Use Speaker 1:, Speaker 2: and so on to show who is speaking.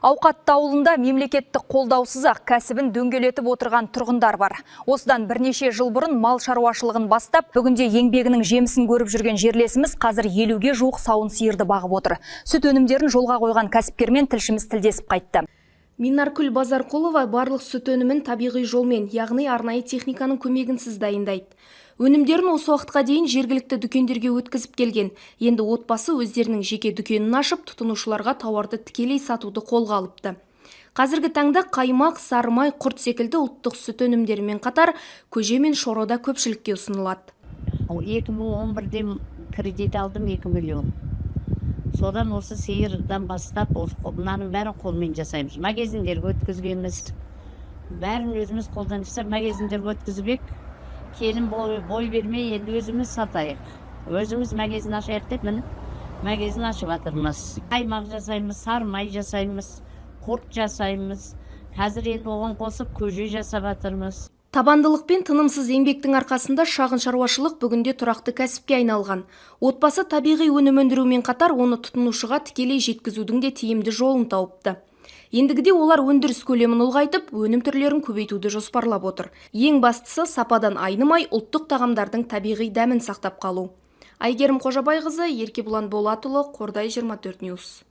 Speaker 1: Ауқатты ауылында мемлекеттік қолдаусыз-ақ кәсібін дөңгелетіп отырған тұрғындар бар. Осыдан бірнеше жыл бұрын мал шаруашылығын бастап, бүгінде еңбегінің жемісін көріп жүрген жерлесіміз қазір 50-ге жуық сауын сиырды бағып отыр. Сүт өнімдерін жолға қойған кәсіпкермен тілшіміз тілдесіп қайтты.
Speaker 2: Минаркүл Базарқұлова барлық сүт өнімін табиғи жолмен, яғни арнайы техниканың көмегінсіз дайындайды. Өнімдерін осы уақытқа дейін жергілікті дүкендерге өткізіп келген. Енді отбасы өздерінің жеке дүкенін ашып, тұтынушыларға тауарды тікелей сатуды қолға алыпты. Қазіргі таңда қаймақ, сары май, құрт секілді ұлттық сүт өнімдерімен қатар көже мен шоро да көпшілікке ұсынылады.
Speaker 3: 2011-де кредит алдым 2 миллион. Содан осы сиырдан бастап осы мынаның бәрін қолмен жасаймыз. Магазиндерге өткізгенбіз. Бәрін өзіміз қолдан жасап, магазиндерге өткізіп ек. Келін бой бермей, енді өзіміз сатайық. Өзіміз магазин ашайық деп, міне, магазин ашып жатырмыз. Қаймақ жасаймыз, сары май жасаймыз, құрт жасаймыз. Қазір енді оған қосып көже жасап жатырмыз.
Speaker 2: Табандылық пен тынымсыз еңбектің арқасында шағын шаруашылық бүгінде тұрақты кәсіпке айналған. Отбасы табиғи өнім өндірумен қатар, оны тұтынушыға тікелей жеткізудің де тиімді жолын тауыпты. Ендігіде олар өндіріс көлемін ұлғайтып, өнім түрлерін көбейтуді жоспарлап отыр. Ең бастысы, сападан айнымай, ұлттық тағамдардың табиғи дәмін сақтап қалу. Айгерім Қожабайқызы, Еркебұлан Болатұлы, Қордай 24 News.